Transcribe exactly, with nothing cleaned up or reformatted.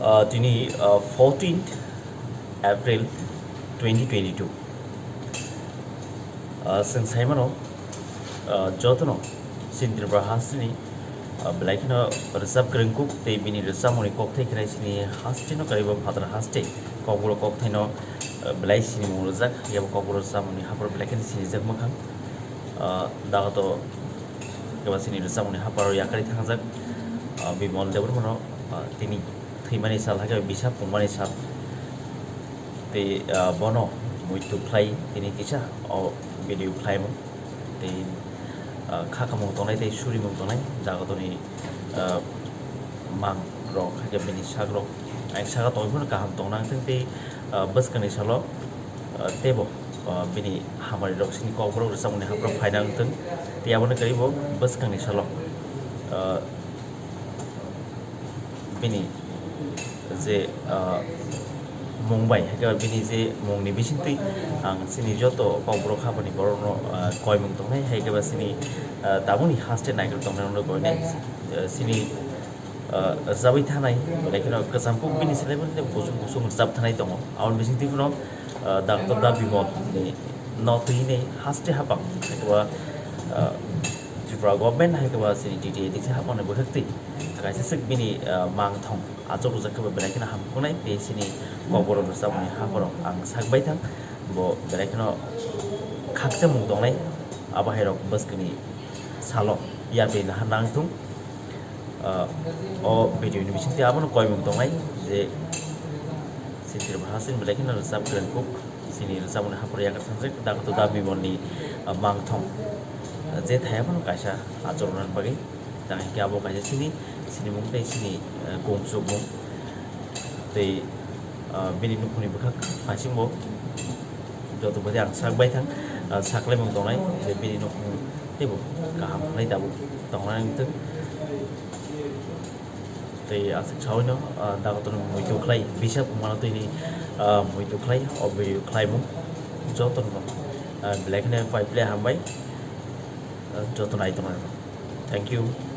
Uh, tini uh, fourteenth April twenty twenty-two. Uh, chwng saimano uh, jotono chini Tripura hasteni uh, belai kheno rwchap kwrwngkuk tei bini rwchapmungni kokthai khenai chini hasteno karibo phatar haste kokborok kokthaino uh, belai sinimung rwjak, yabo kokborok rwchapmungni hapor belai kheno sinijak mwkhang. Uh, dagoto keba chini rwchapmungni haparo yakarwi thangjak uh, Bimal Debbarmano uh, tini thwimani sal, hakhe bisa pungmani sal. Tei, ah, bono muitu khlai tini kisa o video khlaimung. Tei, ah, kha kamung tongnai tei surimung tongnai jagotoni, ah, mang rok, hakhe bini sak rok. Ang saka tongwi phano kaham tongna ang thung tei, ah, bwskangni salo, ah, teibo, ah, bini hamari rok sini kokborok rwchapmungni haprok phaina ang thung. Tei abono kwrwi bo bwskangni salo, ah, bini je, ah, mung bai, hakhe bini je mungni bisingtwi ang chini joto kokborok hapani borokno, ah, koimung tongnai, hakhe ba chini, ah, tabukni haste naikhe tongnai rokno koinai, ah, chini, ah, rwchabwi thanai, belai kheno kwcham kuk bini selai bo kusung kusung rwchap thanai tongo. Aboni bisingtwi phano, ah, Doctor Da Bimal ni no twi hinwi haste hapang, hakhe ba, ah, Tripura government, hakhe ba chini T T A D C hapang ni bwkhaktwi kaisa swk bini, ah, mangthong achuk rwjak khe belai kheno hamkuknai tei chini kokborok rwchapmungni haphoro ang sak bai thang, bo belai kheno khakchangmung tongnai, abo hai rok bwskangni salo yapri naha nang thung. Ah, o video ni bisingtwi abono koimung tongnai je chini Tripura hasteni belai kheno rwchap kwrwngkuk. Chini rwchapmungni hapor yakar sanjak Doctor Da Bimal ni, ah, mangthong, ah, je thaya phano kaisa achuk rwna bagwi. Tang hwnkhe abo kaisa chini, chini mung tei chini, ah, kung chukmung. Tei, ah, bini nukhungni bwkhak phaisingo joto bwdai ang sak bai thang, ah, saklaimung tongnai je bini nukhung teibo kaham hwnwi tabuk tongnai wngthung. Tei aswk saui no, ah, dagotono muitu khlai, bisa pungmano twi ni, ah, muitu khlai, o video khlaimung jotono, ah, belai kheno pai phle hambai, ah, joto nai tongnai rok. Thank you.